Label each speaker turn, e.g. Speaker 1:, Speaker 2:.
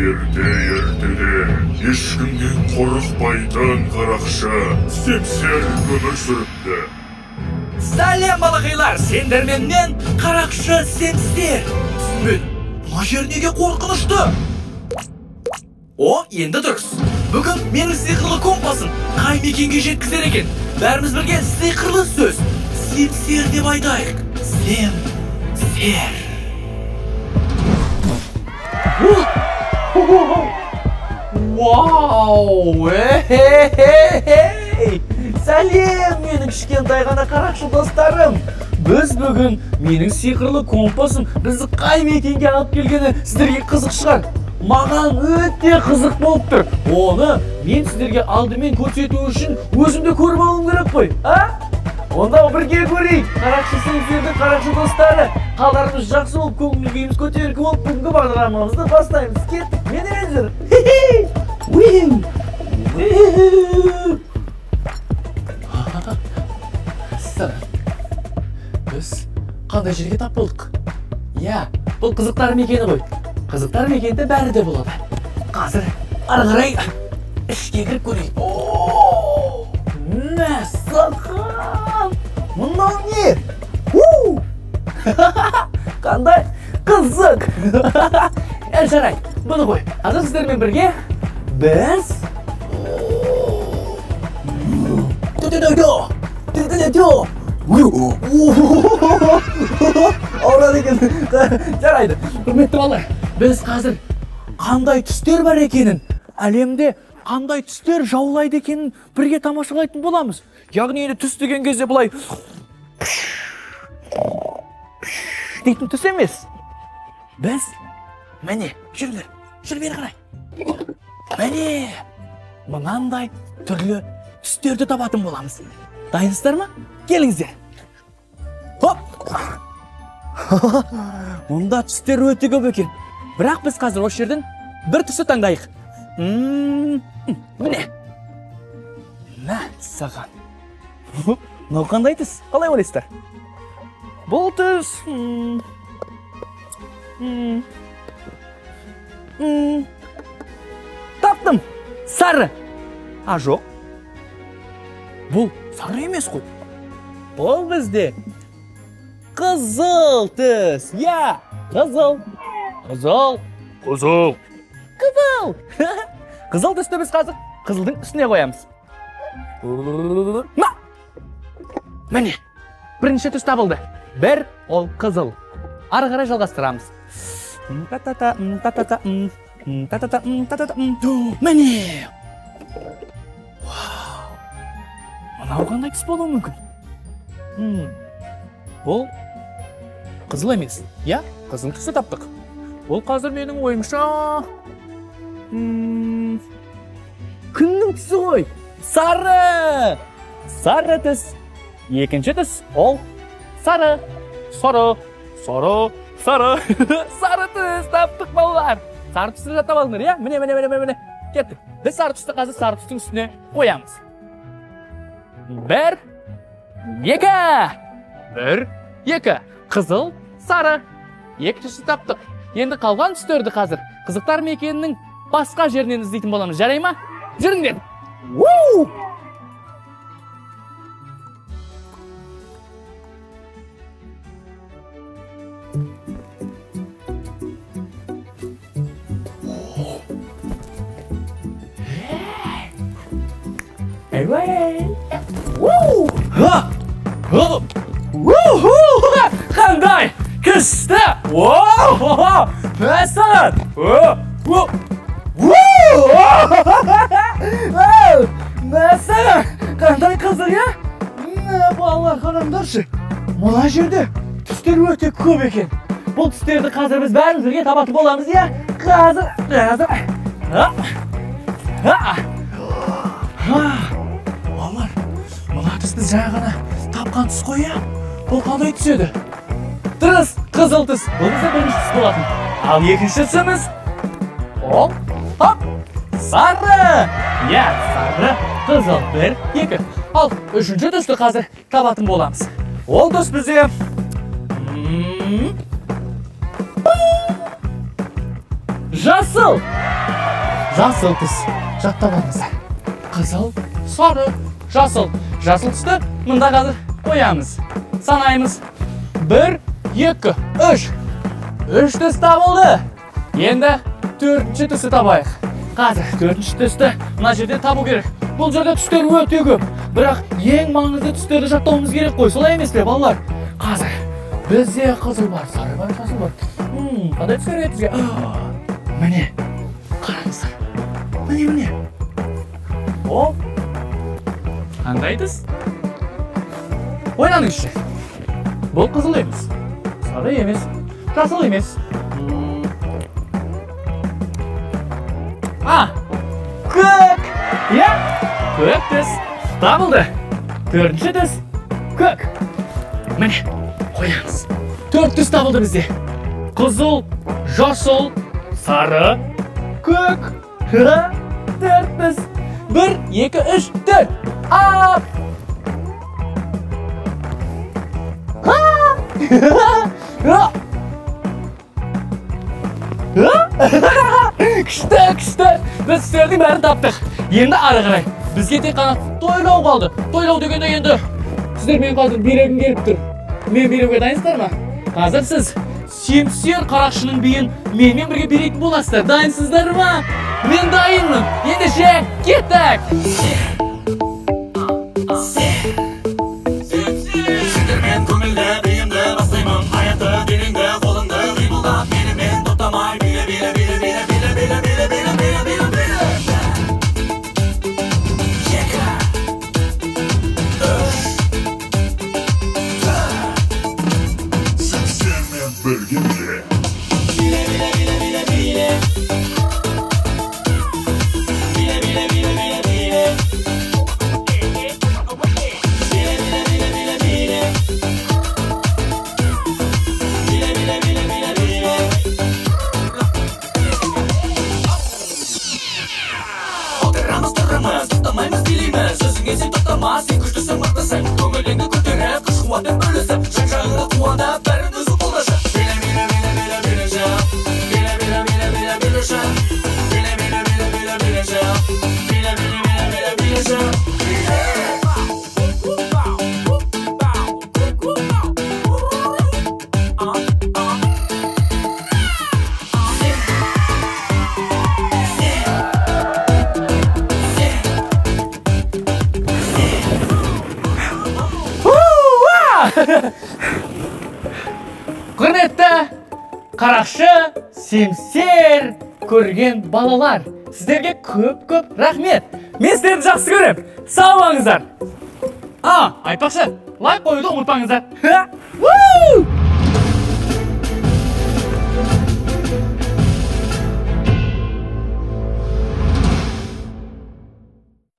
Speaker 1: Ерте-ертеде ешкімнен қорықпайтын қарақшы Семсер өмір сүріпті.
Speaker 2: Сәлем, балақайлар! Сендермен мен қарақшы Семсер. Түсінбедім, мына жер неге қорқынышты? О, енді дұрыс. Бүгін менің сиқырлы компасым қай мекенге жеткізер екен? Бәріміз бірге сиқырлы сөз Семсер деп айтайық. Семсер. Вау! Эй! Сәлем, менің кішкентай ғана қарақшы достарым! Біз бүгін менің сиқырлы компасым бізді қай мекенге алып келгені сіздерге қызық шығар. Маған өте қызық болып тұр. Оны мен сіздерге алдымен көрсету үшін өзім де көріп алуым керек қой, а? Онда бірге көрейік. Қарақшы Семсердің қарақшы достары, қалдарымыз жақсы болып, көңіл күйіміз көтеріңкі болып, бүгінгі бағдарламамызды бастаймыз. Кеттік, мені ертіңдер. Біз қандай жерге тап болдық? Иә, бұл қызықтар мекені ғой. Қызықтар мекенінде бәрі де болады. Қазір ары қарай ішке кіріп көрейік. О, мәссаған! Мынау не? Қандай қызық! Жарайды, бұны қой. Қазір сіздермен бірге біз ауырады екен. Жарайды, құрметті балалар, біз қазір қандай түстер бар екенін, әлемде қандай түстер жаулайды екенін бірге тамашалайтын боламыз. Яғни енді түс деген кезде былай дейтін түс емес. Біз міне, жүріңдер, жүр бері қарай. Міне, мынандай түрлі түстерді табатын боламыз. Дайынсыздар ма? Келіңіздер. Хоп! Мұнда түстер өте көп екен. Бірақ біз қазір осы жерден бір түсті таңдайық. Міне. Мә, саған. Мынау қандай түс? Қалай ойлайсыздар? Бұл түс таптым. Сары. А, жоқ. Бұл сары емес қой. Бұл бізде қызыл түс. Я, қызыл. Қызыл. Қызыл. Қызыл. Қызыл түсті біз қазір қызылдың үстіне қоямыз. Міне, бірінші түс табылды. Бір, ол қызыл. Ары қарай жалғастырамыз. Та-та-та, та-та-та, та-та-та, та-та-та. Міне. Вау. Мынау қандай түс болуы мүмкін? Бұл қызыл емес. Я, қызыл түсті таптық. Бұл қазір менің ойымша күннің түсі ғой. Сары. Сары түс. Екінші түс ол сары. Сары, сары, сары. Сары түс таптық, балалар. Сары түсті жаттап алыңдар, иә? Міне, міне, міне, міне. Кеттік. Біз сары түсті қазір сары түстің үстіне қоямыз. Бір, екі. Бір, екі. Қызыл, сары. Екі түсті таптық. Енді қалған түстерді қазір қызықтар мекенінің басқа жерінен іздейтін боламыз. Жарай ма? Жүріңдер. Уу! Қандай күшті! Мәссаған! Мәссаған! Қандай қызық, иә? Балалар, қараңдаршы. Мына жерде түстер өте көп екен. Бұл түстерді қазір біз бәріміз бірге табатын боламыз, иә? Қазір, қазір. Балалар, мына түс біз жаңа ғана тапқан түс қой, иә? Бұл қандай түс еді? Дұрыс, қызыл түс. Бұл бізде бірінші түс болатын. Ал екінші түсіміз ол, хоп, сары. Иә, сары, қызыл, бір, екі. Ал үшінші түсті қазір табатын боламыз. Ол түс бізде жасыл. Жасыл түс. Жаттап алыңыздар. Қызыл, сары, жасыл. Жасыл түсті мында қазір қоямыз. Санаймыз. 1, 2, 3. 3 түс табылды. Енді төртінші түсті табайық. Қазір төртінші түсті мына жерде табу керек. Бұл жерде түстер өте көп. Бірақ ең маңызды түстерді жаттауымыз керек қой. Солай емес пе, балалар? Қазір бізде қызыл бар, сары бар, жасыл бар. Қандай түс керек бізге? Міне, қараңыздар. Міне, міне. О, қандай түс? Ойланыңызшы. Бұл қызыл емес, сары емес, жасыл емес. А, көк! Иә, көк түс табылды. Төртінші түс көк. Міне, қоямыз. 4 түс табылды бізде. Қызыл, жасыл, сары, көк. 4 түс. 1, 2, 3, 4. Ап! Күшті, күшті. Біз түстердің бәрін таптық. Енді ары қарай бізге тек қана тойлау қалды. Тойлау дегенде енді сіздер мен қазір билегім келіп тұр. Мен билеуге дайынсыздар ма? Қазір сіз Семсер қарақшының биін менімен бірге билейтін боласыздар. Дайынсыздар ма? Мен дайынмын. Ендеше кеттік.
Speaker 3: Сендермен көңілді биімді бастаймын. Аятты денеңді қолыңды қимылдап менімен тоқтамай биле биле биле биле биле биле биле биле биле биле биле. 2, 3, 4.
Speaker 1: Семсермен бірге биле.
Speaker 3: Биле биле биле биле биле. Биле биле биле биле биле. Биле биле биле биле биле. Биле биле биле биле биле. Отырамыз тұрамыз, тоқтамаймыз билейміз. Өзіңе сен тоқтама, сен күштісің, мықтысың. Көңіліңді көтеріп, күш қуатпен бөлісіп, жан жағыңды қуантып, бәрін өзі қолдашы. Биле биле биле биле билеші. Биле биле биле биле билеші. Биле биле биле биле билеші. Биле биле биле биле билеші. Биле.
Speaker 2: Құрметті қарақшы Семсер көрген балалар, сіздерге көп-көп рахмет. Мен сіздерді жақсы көремін. Сау болыңыздар. Айтпақшы, лайк қоюды ұмытпаңыздар.